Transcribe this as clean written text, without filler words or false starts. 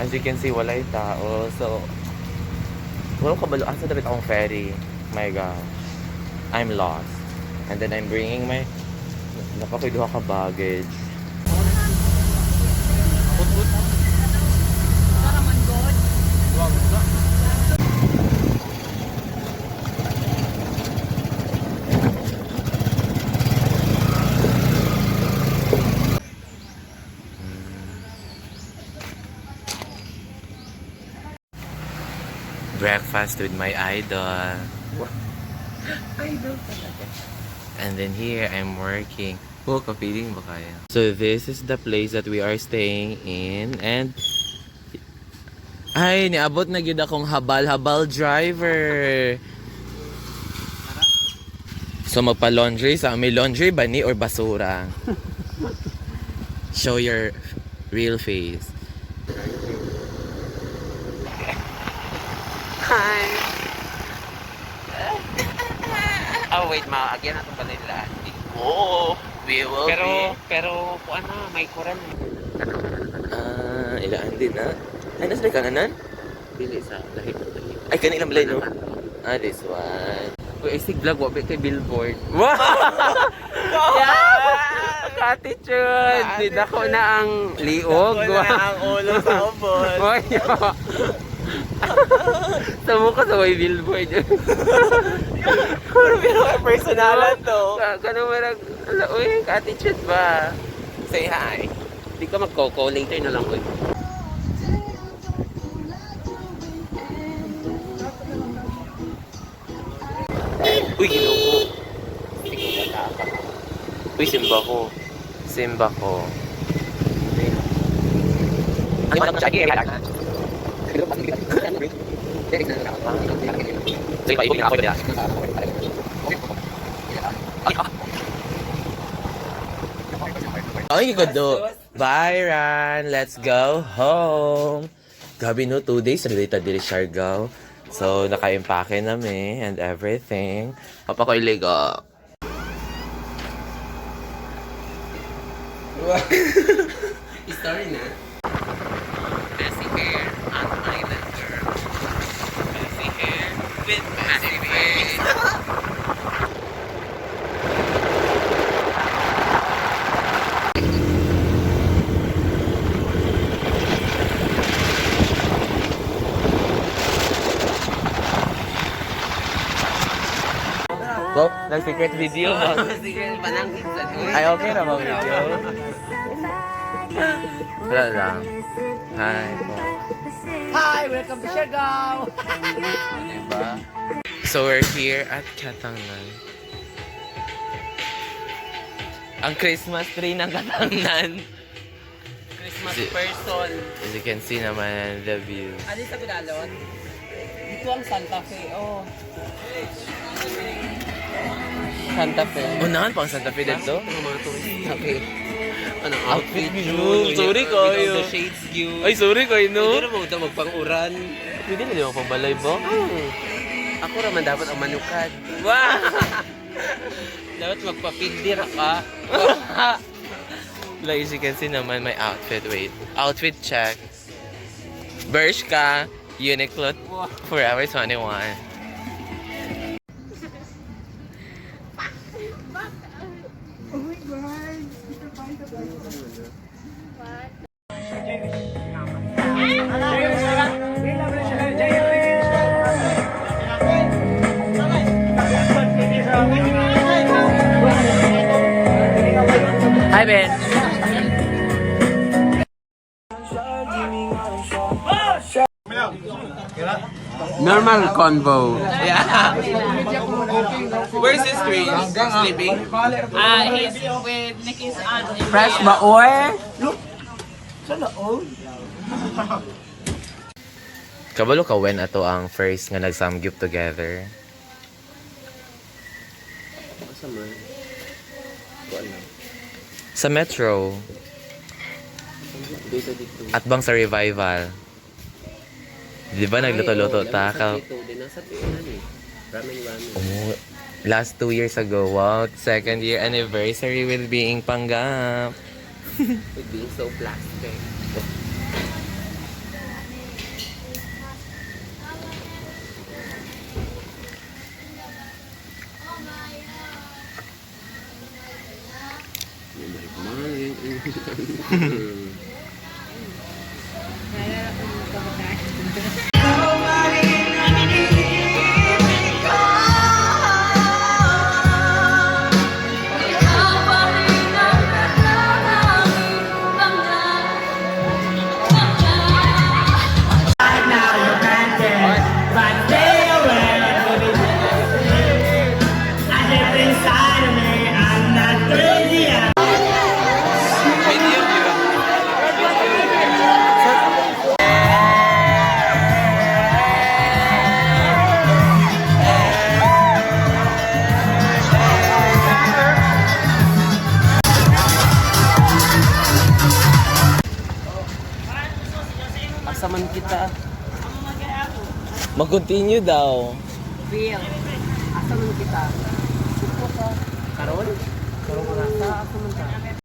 As you can see, walay tao. So, wala kabalo. Asa dapat akong ferry? My gosh. I'm lost. And then I'm bringing my napakoy duha ka baggage. Breakfast with my idol. Idol talaga. And then here, I'm working. Oh, kapiling ba kaya? So this is the place that we are staying in. And, ay, niabot na gyud akong habal-habal driver. So magpa-laundry sa may laundry ba ni or basura? Show your real face. Hi! Oh, wait, ma. Again, ato ba nila? Oh, we will Pero, be. pero, kuan na, may koral. Ah, ilaan din na. Ay, nasa kananan? Dili sa lahi ko lahi. Ay, kanilang balay, no? Ah, this one. Uy, ay, sig vlog, wabi kay billboard. Wow! Yeah! Attitude! Di dako na ang liog. ang ulo sa ubod. Oy, sa mukha sa may billboard. Pero pero kay personalan to. Kano marag, ala, uy, attitude ba? Say hi. Di ka magkoko, later na lang, uy. Uy, ginoo. Uy, simba ko. Simba ko. Ay, do. Bye, Ran. Let's go home. Gabi no, 2 days related diri Siargao. So, naka-impake nami and everything. Papa ko iligo. Story na. Messy hair, an island girl. Messy hair with messy face. Well, nag-secret video ba? Sige, panangkit sa Ay, okay na ba video? Wala lang. Hi po. Hi! Welcome to Siargao! Diba? So we're here at Katangnan. Ang Christmas tree ng Katangnan. Christmas person. As you can see naman, the view. Alis sa Gudalon? Dito ang Santa Fe, oh. Santa Fe. Unahan pa ang Santa Fe dito? Ang mga turista, okay. Anong Outfit outfit yun. Sorry With all kayo. the shades yun. Ay, sorry kayo, no? Pwede naman ito magpang-uran. Pwede na di ba pambalay ba? Ako raman dapat ang manukad. Wow! Dapat magpapigdir ka. Like, as you can see naman, my outfit. Wait. Outfit check. Bershka, Uniqlo, Forever 21. Hi, Ben. Normal convo. Yeah. Where's his screen? Sleeping? He's with Nikki's aunt. Fresh ba, oy? Kabalo ka when ato ang first nga nagsamgyup together? Asa man? Sa Metro. Dito dito. At bang sa Revival. Di ba nagluto-luto ta? Ka Dito, din nasa tiyan eh. Ramen ramen. oh, last 2 years ago, wow, second year anniversary with being panggap. With being so plastic. Asa man kita? Mag-continue daw. Bill, asa man kita? Karon? Karon ka? Asa man ka?